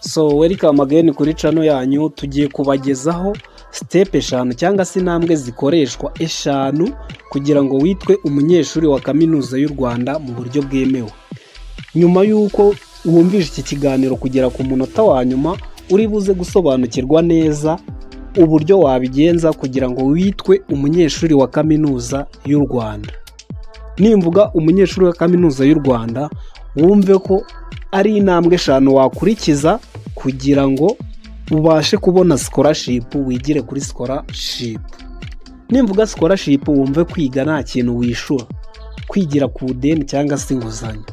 So welcome again kuri channel yanyu. Tugiye kubagezaho step 5 cyangwa se intambwe zikoreshwa 5 kugira ngo witwe umunyeshuri wa Kaminuza y'u Rwanda mu buryo bwemewe. Nyuma y'uko wumvise iki kiganiro kugera ku munota wa nyuma, uri buze gusobanukirwa neza uburyo wabigenza kugira ngo witwe umunyeshuri wa Kaminuza y'u Rwanda. Nimvuga umunyeshuri wa Kaminuza y'u Rwanda, wumve ko ari intambwe 5 wakurikiza kugira ngo ubashe kubona scholarship, wigire kuri scholarship. Nimvuga scholarship, wumve kwiga nta kintu wishura, kwigira ku deni cyangwa se inguzanyo.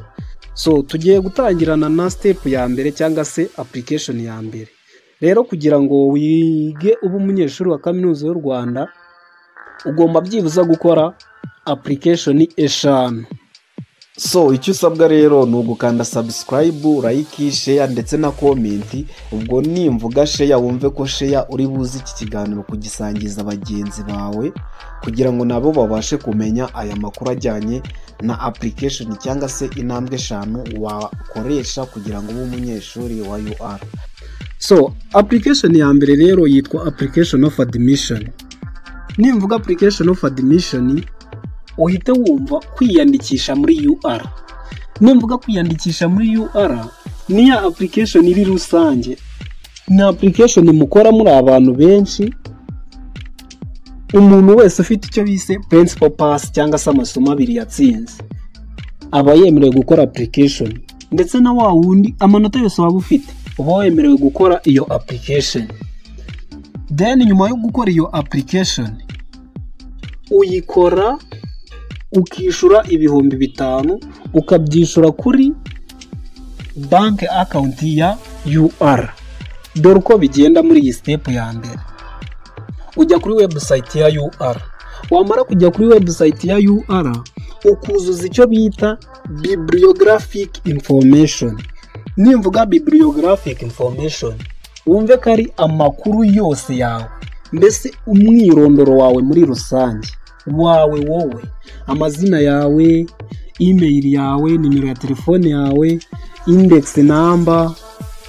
So tugiye gutangirana na step ya mbere cyangwa se application ya mbere. Rero kugira ngo wige ube umunyeshuri wa Kaminuza y'u Rwanda, ugomba byibuza gukora application 5. So icyo usabwa rero ni ugukanda subscribe, like, share ndetse na comment. Ubwo nimvuga share, wumve ko share uri buze iki kiganiro kugisangiza bagenzi bawe kugira ngo nabo babashe kumenya aya makuru ajyanye na application cyangwa se intambwe 5 wakoresha kugira ngo ube umunyeshuri wa UR. So application ya mbere rero yitwa application of admission. Nimvuga application of admission, uhite wumva kwiyandikisha muri UR. Nimvuga kwiyandikisha muri UR, ni ya application iri rusange, ni application mukora muri abantu benshi. Umuntu wese ufite icyo bise principal pass cyangwa se amasomo 2 yatsinze aba yemerewe gukora application, ndetse na wa wundi amanota yose waba ufite uba wemerewe gukora iyo application. Then nyuma yo gukora iyo application, uyikora ukishyura 5000, ukabyishyura kuri bank account ya UR. Dore uko bigenda muri iyi step ya mbere. Ujya kuri website ya UR. Wamara kujya kuri website ya UR, ukuzuza icyo bita bibliographic information. Nimvuga bibliographic information, wumve ko ari amakuru yose yawe, mbese umwirondoro wawe muri rusange, wawe wowe, amazina yawe, email yawe, nimero ya telefone yawe, index number,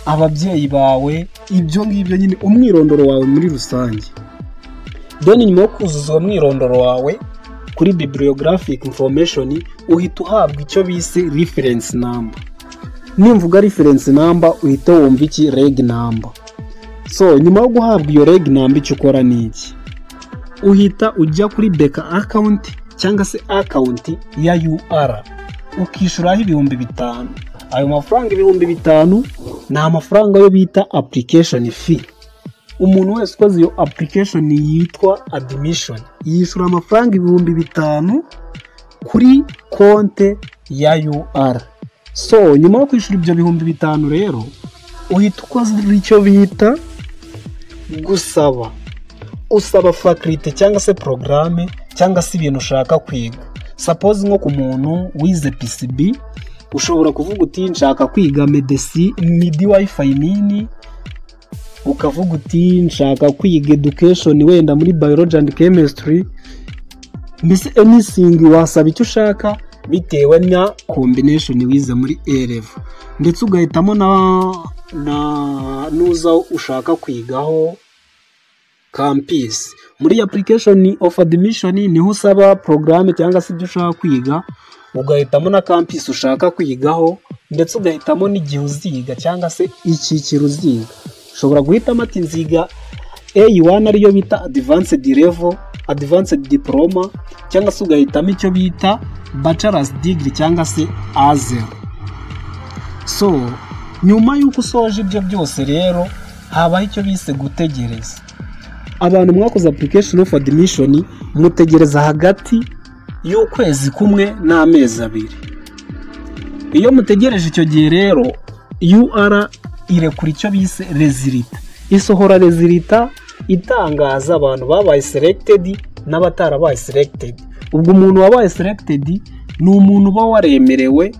ababyeyi bawe, ibyo ngibyo nyine, umwirondoro wawe muri rusange. Then nyuma yo kuzuza uwo mwirondoro wawe kuri bibliographic information, uhita uhabwa icyo bise reference number. Nimvuga reference number, uhita wumva iki? Reg number. So nyuma yo guhabwa iyo reg number, icyo ukora ni iki? Uhita ujya kuri BK account cyangwa se account ya UR, ukishyuraho 5000. Ayo mafaranga 5000 ni amafaranga yo bita application fee. Umuntu wese ukoze iyo application yitwa admission yishyura amafaranga 5000 kuri konte ya UR. So nyuma yo kwishyura ibyo 5000 rero, uhita ukoze icyo bita gusaba. Usaba faculty cyangwa se porogaramu cyangwa se ibintu ushaka kwiga. Suppose nko ku muntu wize PCB, ushobora kuvuga uti nshaka kwiga medecine, midwifery mini, ukavuga uti nshaka kwiga education wenda muri biology and chemistry, mbese anything, wasaba icyo ushaka bitewe na combination wize muri A level, ndetse ugahitamo na nuza ushaka kwigaho campus. Muri application of admission niho usaba porogaramu cyangwa se ibyo ushaka kwiga, ugahitamo na campus ushaka kwigaho, ndetse ugahitamo n'igihe uziga cyangwa se icyiciro uziga. Ushobora guhitamo ati nziga A1, ariyo bita advanced level, advanced diploma, cyangwa se ugahitamo icyo bita bachelor's degree cyangwa se A0. So nyuma y'uko usoje ibyo byose rero, habaho icyo bise gutegereza. Abantu mwakoze application of admission, mutegereza hagati y'ukwezi kumwe n'amezi 2. Iyo mutegereje icyo gihe rero, UR irekura icyo bise result, isohora result itangaza abantu babaye selected n'abatarabaye selected. Ubwo umuntu wabaye selected ni umuntu uba waremerewe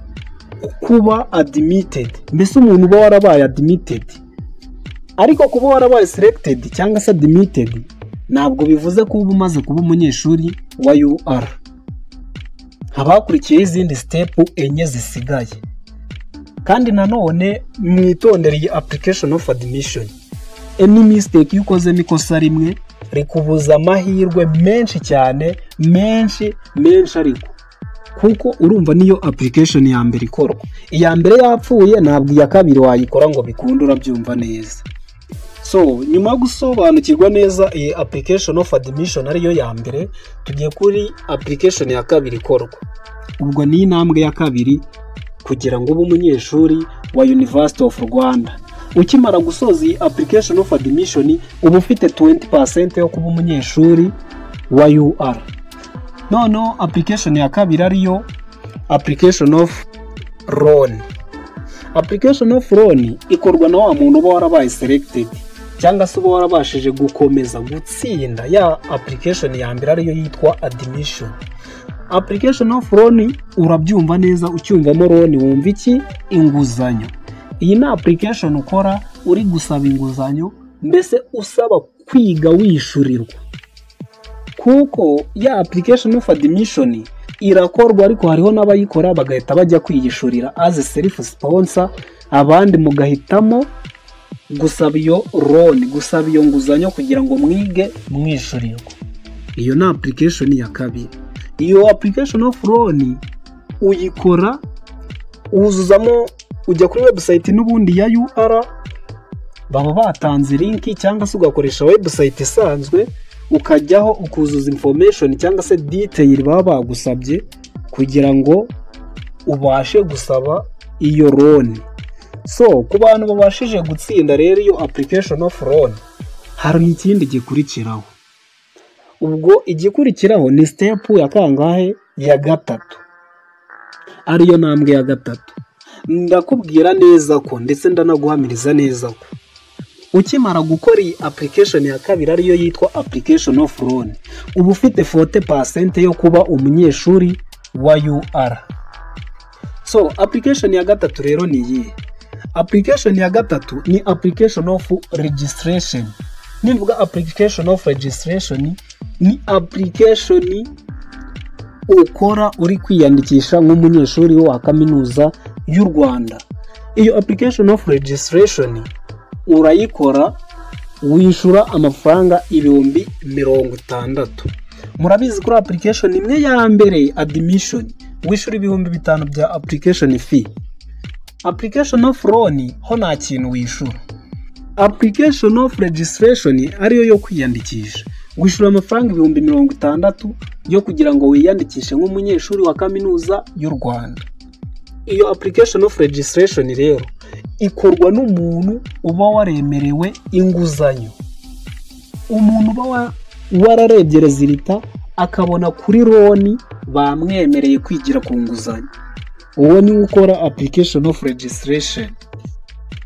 kuba admitted, mbese umuntu uba warabaye admitted. Ariko kuba warabaye selected cyangwa se admitted ntabwo bivuze ko uba umaze kuba umunyeshuri wa UR. Haba hakurikiyeho izindi step 4 zisigaye. Kandi nanone mwitondere iyi application of admission. Any mistake, iyo ukozemo ikosa rimwe rikubuza amahirwe menshi cyane, menshi menshi, ariko kuko urumva niyo application ya mbere ikorwa, iya mbere yapfuye, ntabwo iya kabiri wayikora ngo bikunde, urabyumva neza. So nyuma yo gusobanukirwa neza iyi application of admission ariyo ya mbere, tugiye kuri application ya kabiri ikorwa. Ubwo ni intambwe ya kabiri kugira ngo ube umunyeshuri wa University of Rwanda. Ukimara gusoza iyi application of admission, uba ufite 20% yo kuba umunyeshuri wa UR. Noneho application ya kabiri ariyo application of loan. Application of loan ikorwa na wa muntu uba warabaye selected, cyangwa se uba warabashije gukomeza gutsinda ya application ya mbere ariyo yitwa admission. Application of loan, urabyumva neza, ucyumvamo loan wumva iki? Inguzanyo. Iyi ni application ukora uri gusaba inguzanyo, mbese usaba kwiga wishyurirwa, kuko ya application of admission irakorwa, ariko hariho n'abayikora bagahita bajya kwiyishurira as self sponsor, abandi mugahitamo gusaba iyo loan, gusaba iyo nguzanyo kugira ngo mwige mwishyurirwa. Iyo ni application ya kabiri. Iyo application of loan uyikora wuzuzamo, ujya kuri website n'ubundi ya UR, baba batanze link, cyangwa se ugakoresha website isanzwe, ukajyaho ukuzuza information cyangwa se detail baba bagusabye kugira ngo ubashe gusaba iyo loan. So ku bantu babashije gutsinda rero iyo application of loan, hari ikindi gikurikiraho. Ubwo igikurikiraho ni step ya kangahe? Ya gatatu, ariyo ntambwe ya gatatu. Ndakubwira neza ko, ndetse ndanaguhamiriza neza ko ukimara gukora iyi application ya kabiri ariyo yitwa application of loan, uba ufite 40% yo kuba umunyeshuri wa UR. So application ya gatatu rero ni iyihe? Application ya gatatu ni application of registration. Nivuga application of registration, ni application ukora uri kwiyandikisha nk'umunyeshuri wa Kaminuza y'u Rwanda. Iyo application of registration urayikora wishyura amafaranga 60,000. Murabizi, kuri application imwe ya mbere, admission, wishyura 5000 bya application fee. Application of loan ho nta kintu wishyura. Application of registration ariyo yo kwiyandikisha, wishyura amafaranga 60,000 yo kugira ngo wiyandikishe nk'umunyeshuri wa Kaminuza y'u Rwanda. Iyo application of registration rero ikorwa n'umuntu uba waremerewe inguzanyo, umuntu uba wararebye result akabona kuri loan bamwemereye kwigira ku nguzanyo, uwo niwe ukora application of registration.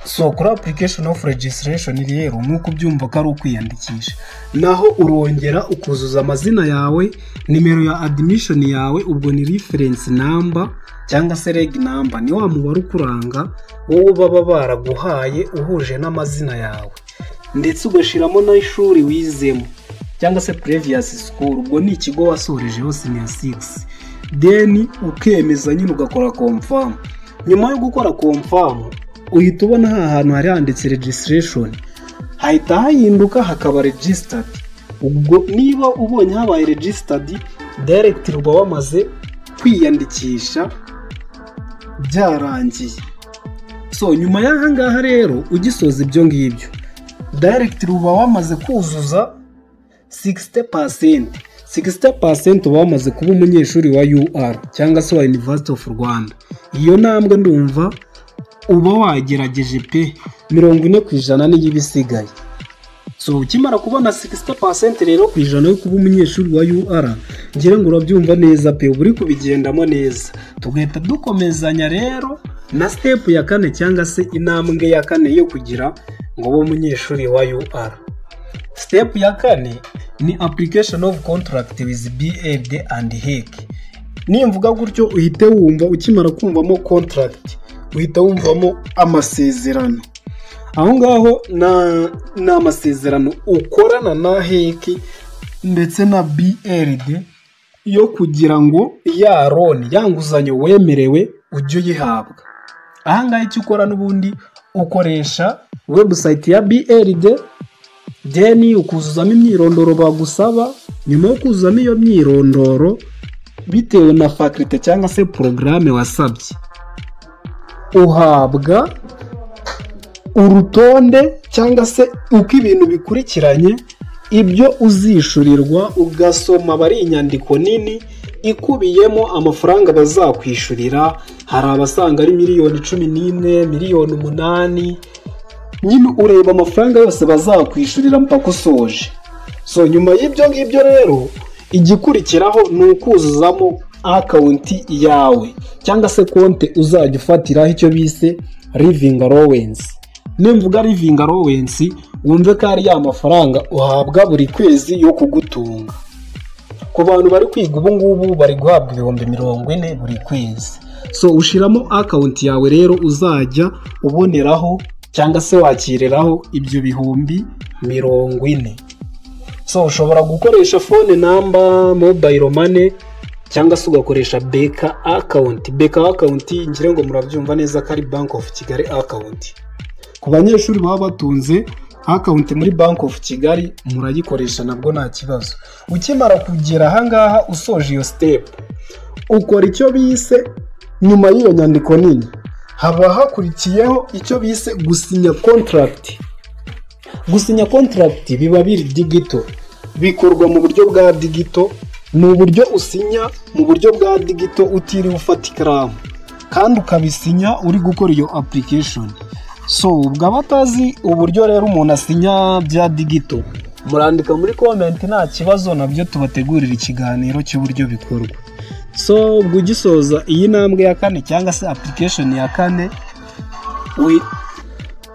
So kuri application of registration rero, nk'uko ubyumva ko ari ukwiyandikisha, naho urongera ukuzuza amazina yawe, nimero ya admission yawe, ubwo ni reference number cyangwa se reg number, ni wa mubare ukuranga wowe baba baraguhaye uhuje n'amazina yawe, ndetse ugashyiramo n'ishuri wizemo cyangwa se previous school, ubwo ni ikigo wasorejeho senior 6. Then ukemeza nyine, ugakora confirm. Nyuma yo gukora confirm, uhita ubona ha hantu hari handitse registration hahita hahinduka hakaba registered. Ubwo niba ubonye habaye registered direct, uba wamaze kwiyandikisha, byarangiye. So nyuma y'aha ngaha rero, ugisoza ibyo ngibyo direct, uba wamaze kuzuza 60%. 60% uba wamaze kuba umunyeshuri wa UR cyangwa se wa University of Rwanda. Iyo ntambwe ndumva uba wagerageje pe, 40% niyo iba isigaye. So ukimara kubona 60% rero ku ijana yo kuba umunyeshuri wa UR, ngira ngo urabyumva neza pe, uba uri kubigendamo neza. Tugahita dukomezanya rero na step ya kane cyangwa se intambwe ya kane yo kugira ngo ube umunyeshuri wa UR. Step ya kane ni application of contract with BRD and HEC. Nimvuga gutyo uhite wumva, ukimara kumvamo contract uhita wumvamo amasezerano. Aho ngaho ni amasezerano ukorana na HEC ndetse na BRD yo kugira ngo ya loan, ya nguzanyo wemerewe, ujye uyihabwa. Ahangaha icyo ukora n'ubundi ukoresha website ya BRD, then ukuzuzamo imyirondoro bagusaba. Nyuma yo kuzuzamo iyo myirondoro, bitewe na faculté cyangwa se porogaramu wasabye, uhabwa urutonde cyangwa se uko ibintu bikurikiranye, ibyo uzishyurirwa, ugasoma. Aba ari inyandiko nini ikubiyemo amafaranga bazakwishyurira. Hari abasanga ari miliyoni 11, miliyoni 8. Nyine ureba amafaranga yose bazakwishyurira mpaka usoje. So nyuma y'ibyo ngibyo rero, igikurikiraho ni ukuzuzamo account yawe cyangwa se konti uzajya ufatiraho icyo bise living allowance. Nimvuga living allowance, wumve ko ari ya mafaranga uhabwa buri kwezi yo kugutunga. Ku bantu bari kwiga ubu ngubu, bari guhabwa 40,000 buri kwezi. So ushyiramo account yawe rero uzajya uboneraho cyangwa se wakiriraho ibyo 40,000. So ushobora gukoresha phone number, mobile money, cyangwa se ugakoresha BK account. BK account ngira ngo murabyumva neza ko ari Bank of Kigali account. Ku banyeshuri baba batunze account muri Bank of Kigali, murayikoresha nabwo nta kibazo. Ukimara kugera ahangaha, usoje iyo step, ukora icyo bise, nyuma y'iyo nyandiko nini haba hakurikiyeho icyo bise gusinya contract. Gusinya contract biba biri digital, bikorwa mu buryo bwa digital. Ni uburyo usinya mu buryo bwa digital utiriwe ufata ikaramu, kandi ukabisinya uri gukora iyo application. So ubwo abatazi uburyo rero umuntu asinya bya digital, murandika muri comment, nta kibazo, nabyo tubategurira ikiganiro cy'uburyo bikorwa. So ubwo ugisoza iyi ntambwe ya kane cyangwa se application ya kane,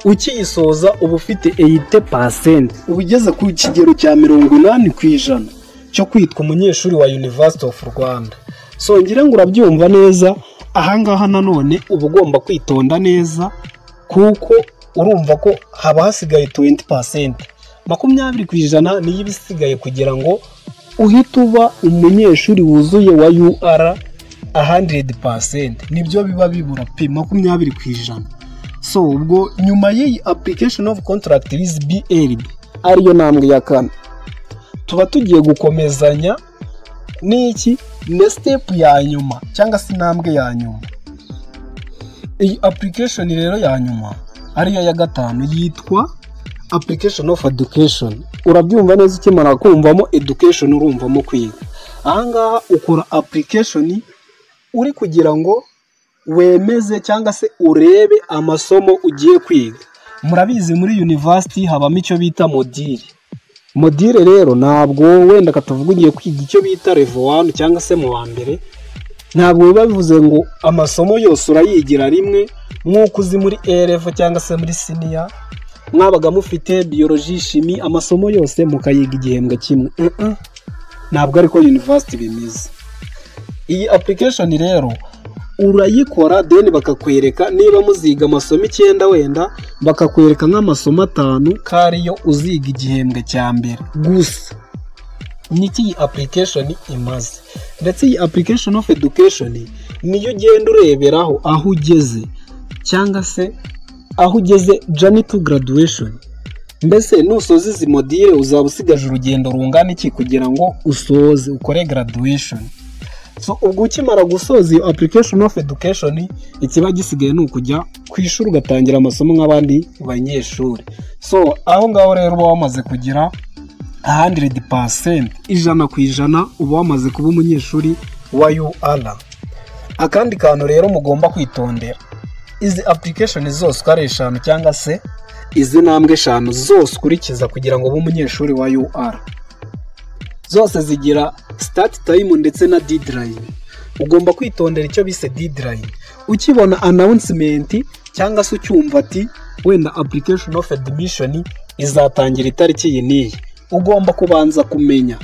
ukiyisoza uba ufite 80%, uba ugeze ku kigero cya 80% cyo kwitwa umunyeshuri wa University of Rwanda. So ngira ngo urabyumva neza. Ahangaha nanone uba ugomba kwitonda neza, kuko urumva ko haba hasigaye 20%, 20% niyo iba isigaye kugira ngo uhite uba umunyeshuri wuzuye wa UR 100%. Nibyo biba bibura pe, 20%. So ubwo nyuma y'iyi application of contract with BRD, ariyo ntambwe ya kane, tuba tugiye gukomezanya n'iki? Na step ya nyuma cyangwa se intambwe ya nyuma. Iyi application rero ya nyuma, ariyo ya gatanu, yitwa application of education. Urabyumva neza, ukimara kumvamo education urumvamo kwiga. Ahangaha ukora application uri kugira ngo wemeze cyangwa se urebe amasomo ugiye kwiga. Murabizi, muri university habamo icyo bita module. Module rero, ntabwo wenda katuvuga ugiye kwiga icyo bita level 1 cyangwa se mu wa mbere, ntabwo biba bivuze ngo amasomo yose urayigira rimwe nk'uko uzi muri A cyangwa se muri senior mwabaga mufite biology, chimie, amasomo yose mukayiga igihembwe kimwe. Ntabwo ariko university bimeze. Iyi application rero urayikora, then bakakwereka niba muziga amasomo 9, wenda bakakwereka nk'amasomo 5 ko ariyo uziga igihembwe cya mbere gusa. Niki iyi application imaze? Ndetse iyi application of education niyo ugenda ureberaho aho ugeze cyangwa se aho ugeze journey to graduation. Mbese nusoza izi module, uzaba usigaje urugendo rungana iki kugira ngo usoze ukore graduation? So ubwo ukimara gusoza iyo application of education, ikiba gisigaye ni ukujya ku ishuri ugatangira amasomo nk'abandi banyeshuri. So aho ngaho rero uba wamaze kugira 100%, 100%, uba wamaze kuba umunyeshuri wa UR. Akandi kantu rero mugomba kwitondera: izi application zose uko ari eshanu, cyangwa se izi ntambwe eshanu zose ukurikiza kugira ngo ube umunyeshuri wa UR, zose zigira start time ndetse na deadline. Ugomba kwitondera icyo bise deadline. Ukibona announcement cyangwa se ucyumva ati wenda application of admission izatangira itariki iyi n'iyi, ugomba kubanza kumenya: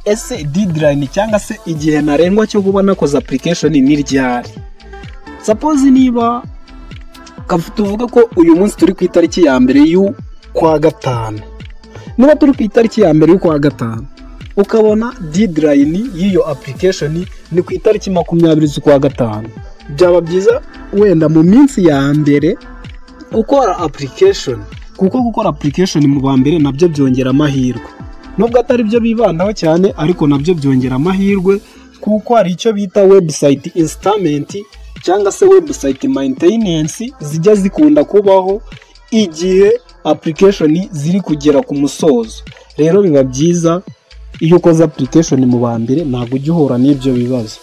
ese deadline cyangwa se igihe ntarengwa cyo kuba nakoze application ni ryari? Suppose niba tuvuga ko uyu munsi turi ku itariki ya mbere y'ukwa gatanu, niba turi ku itariki ya mbere y'ukwa gatanu, ukabona deadline y'iyo application ni ku itariki 20 z'ukwa gatanu. Byaba byiza wenda mu minsi ya mbere ukora application, kuko gukora application mu ba mbere nabyo byongera amahirwe, nubwo atari byo bibandaho cyane, ariko nabyo byongera amahirwe, kuko hari icyo bita website installment cyangwa se website maintenance zijya zikunda kubaho igihe application ziri kugera ku musozo. Rero biba byiza iyo ukoze application mu ba mbere, ntabwo ujya uhura n'ibyo bibazo.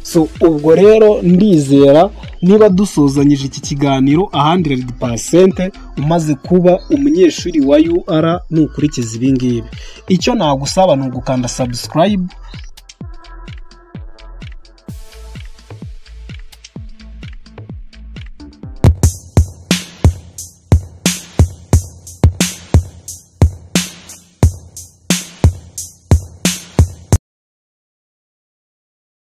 So ubwo rero ndizera niba dusozanyije iki kiganiro 100% umaze kuba umunyeshuri wa UR nukurikiza ibi ngibi. Icyo nagusaba ni ugukanda subscribe.